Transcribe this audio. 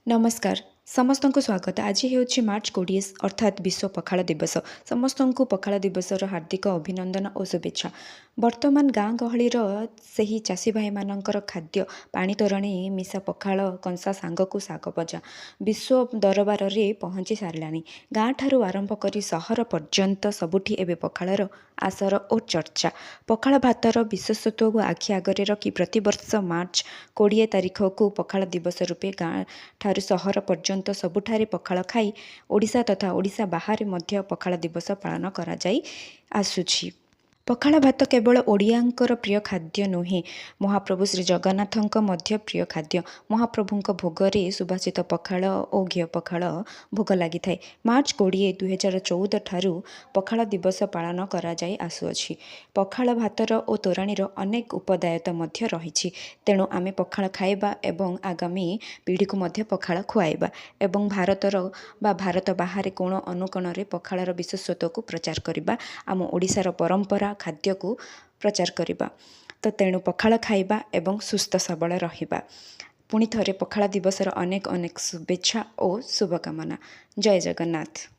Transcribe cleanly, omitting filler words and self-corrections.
ନମସ୍କାର, ସମସ୍ତଙ୍କୁ ସ୍ୱାଗତ। ଆଜି ହେଉଛି ମାର୍ଚ୍ଚ 20, ଅର୍ଥାତ୍ ବିଶ୍ୱ ପଖାଳ ଦିବସ। ସମସ୍ତଙ୍କୁ ପଖାଳ ଦିବସର ହାର୍ଦ୍ଦିକ ଅଭିନନ୍ଦନ ଓ ଶୁଭେଚ୍ଛା। ବର୍ତ୍ତମାନ ଗାଁ ଗହଳିର ସେହି ଚାଷୀ ଭାଇମାନଙ୍କର ଖାଦ୍ୟ ପାଣି ତୋରାଣି ମିଶା ପଖାଳ କଂସା ସାଙ୍ଗକୁ ଶାଗ ଭଜା ବିଶ୍ୱ ଦରବାରରେ ପହଞ୍ଚି ସାରିଲାଣି। ଗାଁଠାରୁ ଆରମ୍ଭ କରି ସହର ପର୍ଯ୍ୟନ୍ତ ସବୁଠି ଏବେ ପଖାଳର ଆସର ଓ ଚର୍ଚ୍ଚା। ପଖାଳ ଭାତର ବିଶେଷତ୍ୱକୁ ଆଖି ଆଗରେ ରଖି ପ୍ରତିବର୍ଷ ମାର୍ଚ୍ଚ 20 ତାରିଖକୁ ପଖାଳ ଦିବସ ରୂପେ ଗାଁଠାରୁ ସହର ପର୍ଯ୍ୟନ୍ତ ସବୁଠାରେ ପଖାଳ ଖାଇ ଓଡ଼ିଶା ତଥା ଓଡ଼ିଶା ବାହାରେ ମଧ୍ୟ ପଖାଳ ଦିବସ ପାଳନ କରାଯାଇ ଆସୁଛି। ପଖାଳ ଭାତ କେବଳ ଓଡ଼ିଆଙ୍କର ପ୍ରିୟ ଖାଦ୍ୟ ନୁହେଁ, ମହାପ୍ରଭୁ ଶ୍ରୀ ଜଗନ୍ନାଥଙ୍କ ମଧ୍ୟ ପ୍ରିୟ ଖାଦ୍ୟ। ମହାପ୍ରଭୁଙ୍କ ଭୋଗରେ ସୁବାସିତ ପଖାଳ ଓ ଘିଅ ପଖାଳ ଭୋଗ ଲାଗିଥାଏ। ମାର୍ଚ୍ଚ 20 2014 ଠାରୁ ପଖାଳ ଦିବସ ପାଳନ କରାଯାଇ ଆସୁଅଛି। ପଖାଳ ଭାତର ଓ ତୋରାଣିର ଅନେକ ଉପଦାୟତା ମଧ୍ୟ ରହିଛି। ତେଣୁ ଆମେ ପଖାଳ ଖାଇବା ଏବଂ ଆଗାମୀ ପିଢ଼ିକୁ ମଧ୍ୟ ପଖାଳ ଖୁଆଇବା ଏବଂ ଭାରତର ବା ଭାରତ ବାହାରେ କୋଣ ଅନୁକୋଣରେ ପଖାଳର ବିଶେଷତ୍ୱକୁ ପ୍ରଚାର କରିବା, ଆମ ଓଡ଼ିଶାର ପରମ୍ପରା ଖାଦ୍ୟକୁ ପ୍ରଚାର କରିବା। ତ ତେଣୁ ପଖାଳ ଖାଇବା ଏବଂ ସୁସ୍ଥ ସବଳ ରହିବା। ପୁଣି ଥରେ ପଖାଳ ଦିବସର ଅନେକ ଅନେକ ଶୁଭେଚ୍ଛା ଓ ଶୁଭକାମନା। ଜୟ ଜଗନ୍ନାଥ।